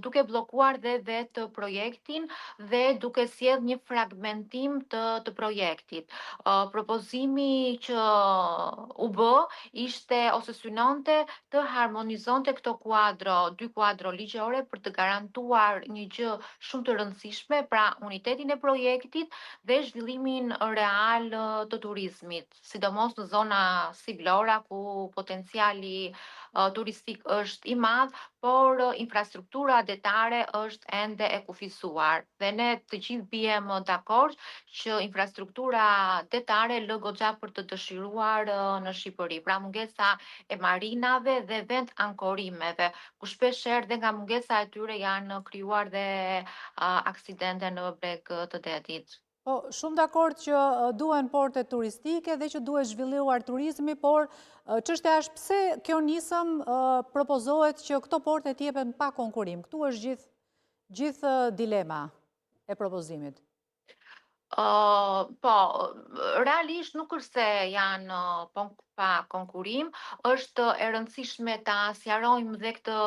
duke bllokuar dhe vetë projektin dhe duke sjellë një fragmentim të projektit. Propozimi që u bë ishte ose synonte të harmonizonte këto kuadro, dy kuadro ligjore për të garantuar një gjë shumë të rëndësishme, pra unitetin e projektit dhe zhvillimin real të turizmit, sidomos në zona si Vlora, ku potenciali turistik është i madh, por infrastruktura detare është ende e kufizuar. Dhe ne të gjithë biem dakord që infrastruktura detare lë goxha për të dëshiruar në Shqipëri. Pra mungesa e marinave dhe vend ankorimeve, ku shpeshherë dhe nga mungesa e tyre janë krijuar dhe aksidente në breg të detit. Po, shumë dakord që duhen porte turistike dhe që duhet zhvilluar turizmi, por çështja është pse kjo nismë propozohet që këto porte të jepen pa konkurim. Këtu është gjithë gjithë dilema e propozimit. Po, realisht nuk është se janë pa konkurim, është e rëndësishme ta sqarojmë dhe këtë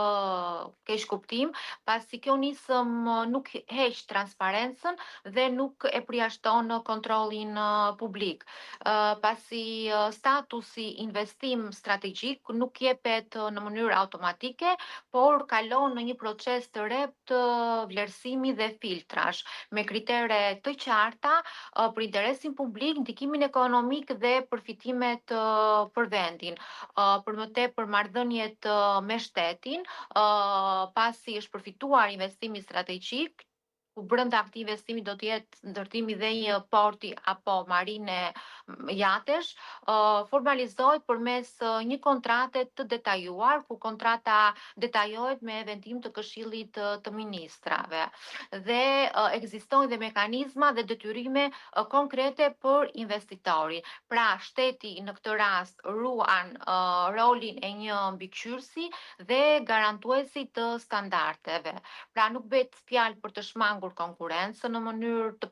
keqkuptim, pasi kjo nismë nuk heq transparencën dhe nuk e përjashton kontrollin publik. Pasi statusi investim strategjik nuk jepet në mënyrë automatike, por kalon në një proces të rreptë vlerësimi dhe filtrash, me kritere të qarta për interesin publik, ndikimin ekonomik dhe përfitimet për vendin. Për më tepër marrëdhëniet me shtetin, pasi është përfituar investimi strategjik, ku brenda këtij investimi do të jetë ndërtimi dhe një porti apo marine jatesh, formalizohet përmes një kontrate të detajuar, ku kontrata detajohet me vendim të Këshillit të Ministrave. Dhe ekzistojnë dhe mekanizma dhe detyrime konkrete për investitorin. Pra, shteti në këtë rast ruan rolin e një mbikëqyrësi dhe garantuesi të standardeve. Pra, nuk bëhet fjalë për të shmangur konkurrencën në mënyrë të